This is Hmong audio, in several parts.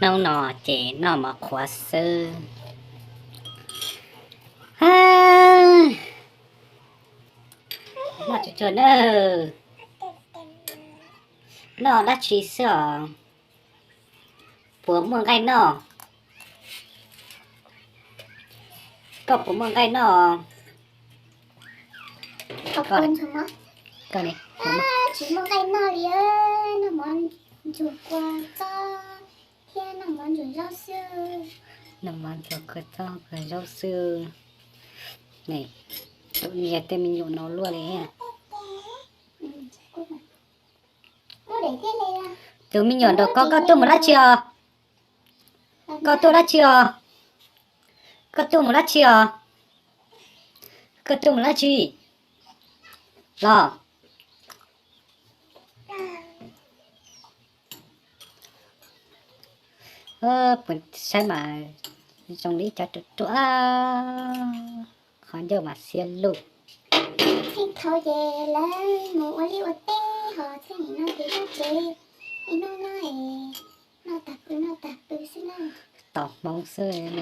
Hnub no ces noj mov qhuav xwb. Noj tsuag tsuag na. Noj dab tsi xwb os? Puas muaj nqaij noj? Koj puas muaj nqaij noj? Koj, koj ne? Tsis muaj nqaij noj li, noj mov ntsuag kua txob thiab noj mov ntsuag zaub xwb. Noj mov ntsuag kua txob kua zaub xwb. Tus niag tej me nyuam no luaj li. Tus me nyuam nraum ko, koj tuaj mus dab tsi os? Koj tuaj dab tsi os? Koj tuaj mus dab tsi os? Koj tuaj mus dab tsi los? Puas saib mas zoo li cov ruam ruam, qhov ncauj mas xiav lug. Thaum ces lawv mus ua liaj ua teb ho txheej nim no ces nyob tsev, ib hnub no noj tag pw noj tag pw xwb na. Tos hmoov xwb,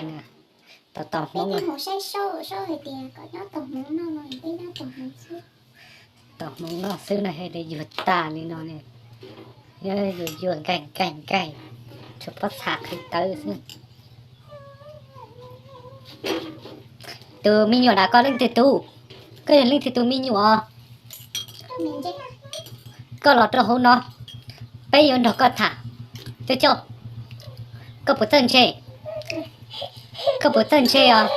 tos tos hmoov. Peb mus saib saub, saub hais tias kom nyob tos hmoov noj no peb nyob tos hmoov xwb. Tos hmoov noj xwb no, hais tias yuag tag li no ne, yuag yuag nkaig nkaig nkaig, tshuav pob txha qhwv tawv xwb. Tus me nyuam nram ko leej twg tus? Koj yog leej twg tus me nyuam? Koj los rau hauv no, peb yuav nrog koj tham. Cov coj, koj puas txawj ntse? Koj puas txawj ntse os?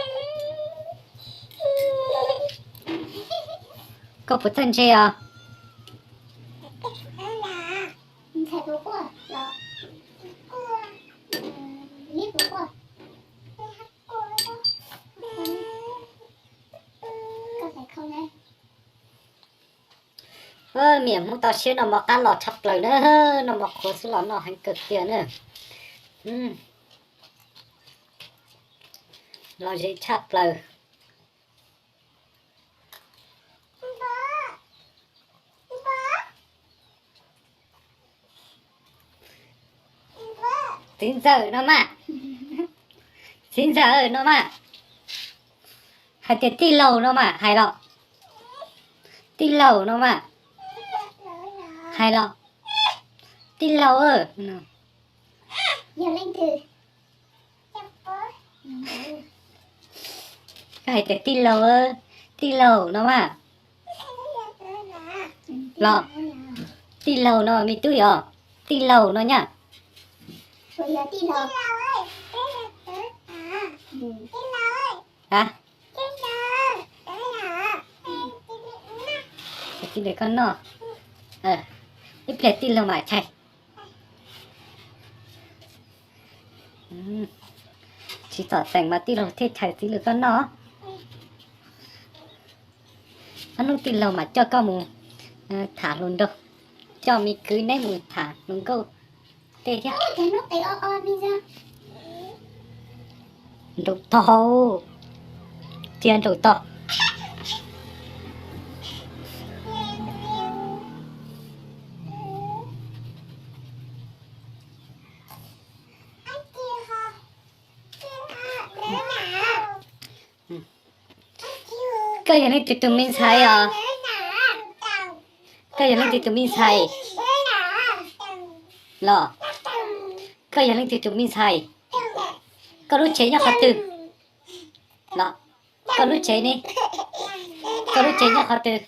Koj puas txawj ntse os? Niam hmoob toj siab noj mov qab los tshaj plaws na, noj mov qhuav xwb los noj heev kawg kiag na. Los zem tshaj plaws. Txiv ntxawm no mas, txiv ntxawm no mas, hais tias tij laug no mas hais los, tij laug no mas hais los, tij laug. Yog leej twg? Koj hais tias tij laug, tij laug no mas los, tij laug no me tub yog tij laug no nyaj. Tij laug koj noj, ib pliag tij laug mam chais. Tsis txom txeem mas tij laug thiaj chais txiv lws koj noj. Ob hnub tij laug mam coj koj mus tham hluas nraug, coj me kwv neb mus tham hluas nkauj tej thiab. Nraum tog, cia nraum tog. Koj yog leej twg tus me ntxhais os? Koj yog leej twg tus me ntxhais los? Koj yog leej twg tus me ntxhais? Koj lub tsev nyob qhov twg los? Koj lub tsev ne? Koj lub tsev nyob qhov twg?